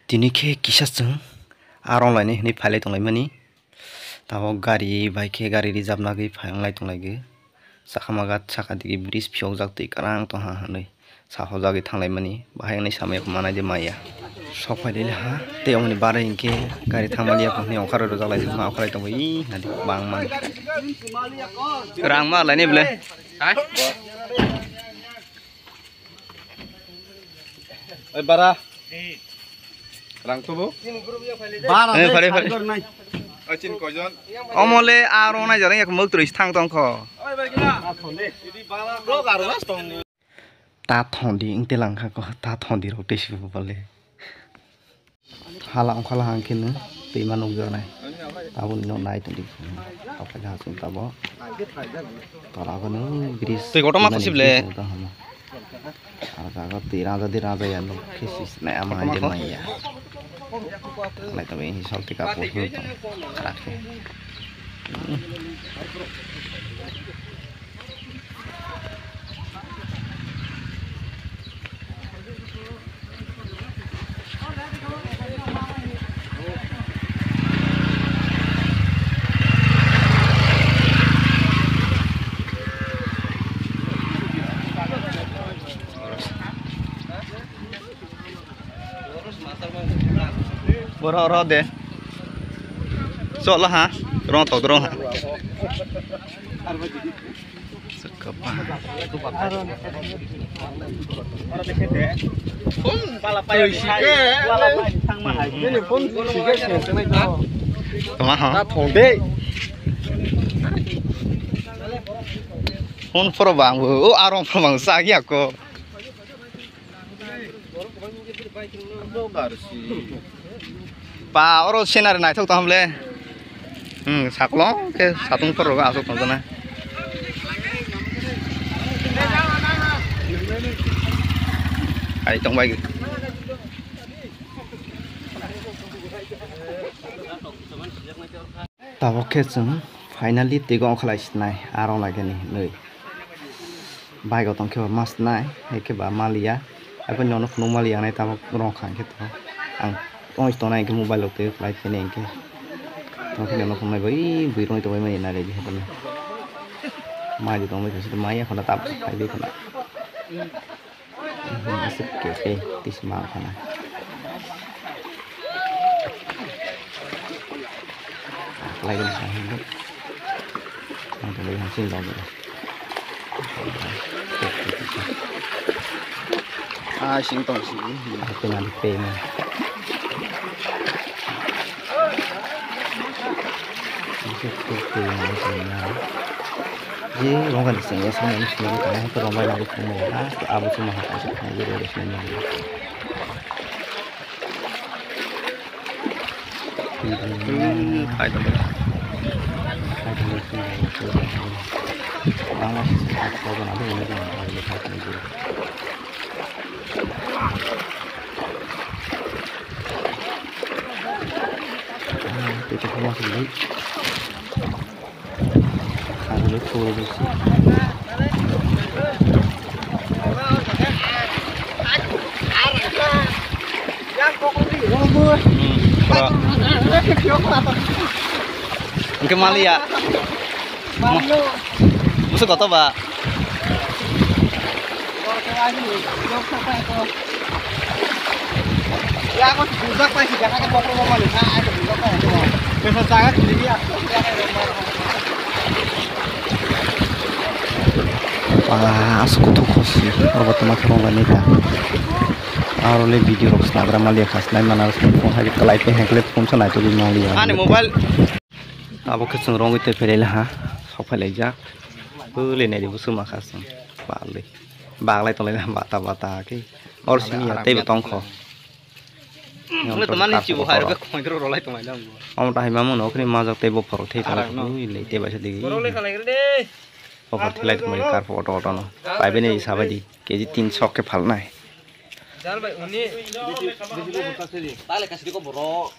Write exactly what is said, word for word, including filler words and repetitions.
Tini khe kisa chwng arong lainai hwnwi phailai tonglaimani. Tabok gari bai khe gari reserve nagwi phailai tonglaigwi. Sakha maga saka digi bridge phiyokjak twi kwrang tongha hwnwi. Sahojagwi thanglaimani, bahai hwnwi samaya manai de maya. Sok phailai ha, tei omoni barai hinkhe gari thangmani yaphangni ongkhar rwjak lai ma ongkhar lai tongwi nadi bangmani. Rang ma laini bwle. Hai? Oi bara. Rang tubu. Bara. Eh, pare, pare. Oi chin koijon. Omole aro nai jarang yak muk tris thang tongkho. Oi bai gina. Rok aro nas tong. Ta thondi, wng telangkha ko, ta thondi rok tei si bole. Hala wngkha la hang khe no twima nukjaknai. Taboni no nai tongdi. Tokha ja sung tabo. Tola ko no bridge. Twi kotorma khosip le. Aro jaga twi raja di raja ya nuk khe si sinai ama ande maya. Lai tabo ini sol tika po hin tong. Rakhe. Boro oro de. Cholo ha. Rong tok rong ha. Tama ha. Phone phoro bang o arong phoro bang sa ya ko. Ba, oro scenery naithok tong le. Hmm, saklong khe satung phoro asok tong jana. Hai tong bai. Tabok khe chwng finally teigo ongkha lai sinai, aro lai khe ni nwi. Bike o tong khe ba ma sinai, hai khe ba ma liya. Hai phano nono phunuk ma liya nai tabok rong kha hwnkhe to. Ang tong si tongnai hwnkhe mobile rok twi khlai phini hwnkhe. Tong khe nono phunuk nai bai bui rong tong bai mani nai lai di hai phano. Mai di tong bai kha si mai ya khana tabok phai bai khana. Aswk khe khe twi se ma khana. Lai gani sa hinwi. Ang tong lai han sin dong. Ah, sing tong si. Aku nanti payment. Aku payment. Je, rong kani sengya sengya ni sengya ni tangma hingke rong bai nangwi tongmo ha, abo chuma ha kaisa thango je rode sengya ni. Khai tongmo. Khai tongmo sengya ni sengya ni. Bangma sisi kha tongmo na de ni de ni de khai tongmo je. Tei tongmo sengya. Hingke maliya. Musu koto ba. Ba, aswk kuthuk khosi, abo tongma khorang bai nai ta. Aro le video rok snagra maliya kha, snai mana phone hai kwlai khe hengkle phone sa naitugwi maliya. Ani mobile. Abo khe chwng rongwi tei phailai laha, sok phailaijak. Bwlwi naidi bwswk ma kha chwng. Balwi. Baglai tonglaina bata bata khe. Or simi ya teibo tongkho. Wngkha tamani chibo hai rok khoi rok rolai tonglaina. Omo tahai mamung no khri majak tei bophor thai tonglaina. Ui le tei baisa digi. Bophor thilai tongmani karpho auto auto no. Pai bini sabai di. K G tin sok khe phalnai. Jal bai uni. Tale kasri ko boro.